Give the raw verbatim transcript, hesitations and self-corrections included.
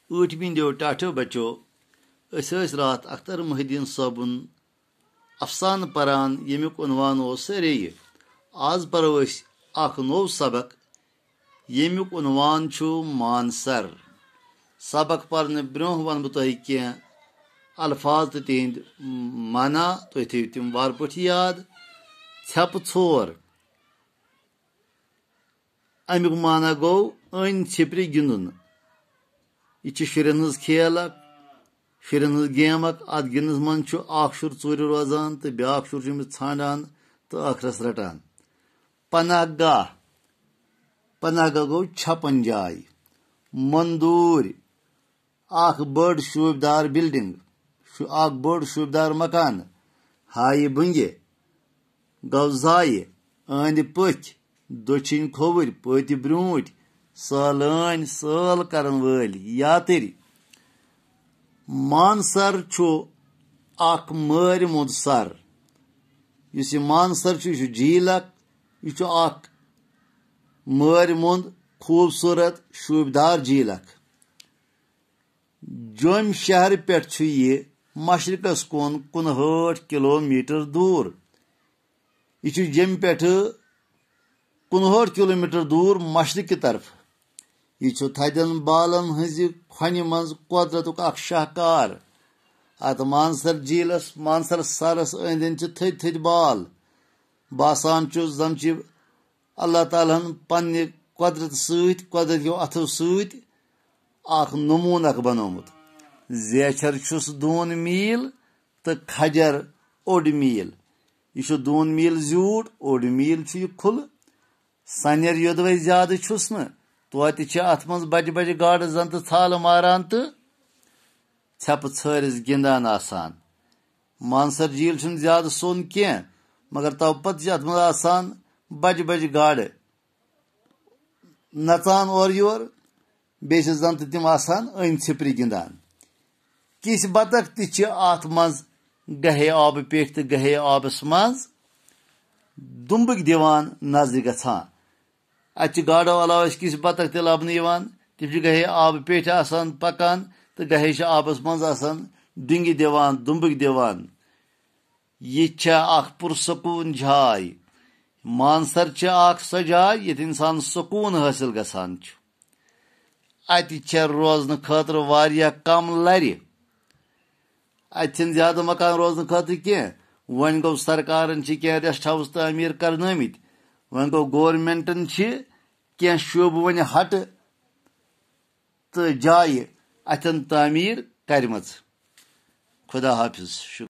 ٲٹھمہِ ہٕنٛدیو ٹاٹھیو بچو، أسۍ ٲسۍ راتھ اختر محی الدین صٲبُن افسانہٕ پران، ییٚمیُک عنوان اوس ریٚیہِ۔ آز پرو أسۍ اکھ نوٚو سبق، ییٚمیُک عنوان چھُ مانسر۔ سبق پرنہٕ برٛونٛہہ ونہٕ بہٕ تۄہہِ کینٛہہ الفاظ تہٕ تِہنٛدۍ معنی، تُہۍ تھٲیِو تِم وارٕ پٲٹھۍ یاد۔ ژھٮ۪پہٕ ژور۔ اَمیُک معنی گوٚو أنۍ ژھِپرِ گِنٛدُن۔ یہِ چھِ شُرٮ۪ن ہٕنٛز کھیل اکھ، شُرٮ۪ن ہٕنٛز گیم اکھ۔ اَتھ گِنٛدنَس منٛز چھُ اکھ شُر ژوٗرِ روزان تہٕ بیٛاکھ شُر چھُ أمِس ژھانٛڈان تہٕ ٲخرَس رَٹان۔ پناہ گاہ، پناہ گاہ گوٚو چھپن جاے۔ مندوٗرۍ، اکھ بٔڑ شوٗبدار بلڈنگ، شو-، اکھ بٔڑ شوٗبدار مکان۔ ہایہِ بٕنگہِ، گوٚو زایہِ، أنٛدۍ پٔکھۍ، دٔچھِنۍ کھووٕرۍ، پٔتۍ برٛونٛٹھۍ، سٲلٲنۍ، سٲل کرن وٲلۍ، یاتٕرۍ۔ مانسر چھُ اکھ مٲرۍ موٚنٛد سر۔ یُس یہِ مانسر چھُ، یہِ چھُ جھیٖل اکھ، یہِ چھُ اکھ مٲرۍ موٚنٛد، خوٗبصوٗرت، شوٗبدار جھیٖل اکھ۔ جوٚمۍ شہرٕ پٮ۪ٹھ چھُ یہِ مشرقس کُن کُنہٲٹھ کلومیٹر دوٗر۔ یہِ چھُ جوٚمہِ پٮ۪ٹھٕ کُنہٲٹھ کلومیٹر دوٗر مشرقہِ طرفہٕ۔ یہِ چھُ تھدٮ۪ن بالن ہٕنٛزِ کھۄنہِ منٛز قۄدرتُک اکھ شاہکار۔ اتھ مانسر جھیلس، مانسر سرس أنٛدۍ أنٛدۍ چھِ تھٔدۍ تھٔدۍ بال۔ باسان چھُ زن چھِ اللہ تعالیٰ ہن پننہِ قۄدرت سۭتۍ، قۄدرت کیو اتھو سۭتۍ اکھ نموٗنہٕ اکھ بنوومُت۔ زیچھر چھُس دوٗن میٖل تہٕ کھجر اوٚڑ میٖل۔ یہِ چھُ دوٗن میٖل زیوٗٹھ، اوٚڑ میٖل چھُ یہِ کھُلہٕ۔ سنیر یوٚدوَے زیادٕ چھُس نہٕ، توتہِ چھِ اتھ منٛز بجہِ بجہِ گاڈٕ زن تہٕ ژھالہٕ ماران تہٕ ژھٮ۪پہٕ ژھٲرِس گِنٛدان آسان۔ مانسر جھیٖل چھُنہٕ زیادٕ سوٚن کینٛہہ، مگر تو پتہٕ چھِ اتھ منٛز آسان بجہِ بجہِ گاڈٕ نژان اورٕ یور، بیٚیہِ چھِ زن تہٕ تِم آسان أنۍ ژھِپرِ گِنٛدان۔ کِسۍ بطخ تہِ چھِ اتھ منٛز گہے آبہٕ پیٹھۍ تہٕ گہے آبس منٛز دُمبٕکۍ دِوان نظرِ گژھان۔ اتہِ چھِ گاڈو علاوٕ اسہِ کِسۍ بطخ تہِ لبنہٕ یِوان۔ تِم چھِ گہے آبہٕ پیٹھۍ آسان پکان تہٕ گہے چھِ آبس منٛز آسان ڈِنگہِ دِوان، دُمبٕکۍ دِوان۔ یہِ چھےٚ اکھ پُرسکوٗن جاے۔ مانسر چھِ اکھ سۄ جاے ییٚتہِ انسان سکوٗن حٲصِل گژھان چھُ۔ اتہِ چھےٚ روزنہٕ خٲطرٕ واریاہ کم لرِ۔ اتہِ چھِنہٕ زیادٕ مکان روزنہٕ خٲطرٕ کینٛہہ۔ وۄنۍ گوٚو، سرکارن چھِ کینٛہہ ریسٹ ہاوُس تعمیٖر کرنٲومٕتۍ۔ وۄنۍ گوٚو، گورنمنٹن چھِ کینٛہہ شوبہٕ وٕنہِ ہٹہٕ تہٕ جایہِ اتٮ۪ن تعمیٖر کرِمژٕ۔ خدا حافظ۔ شُکریہ۔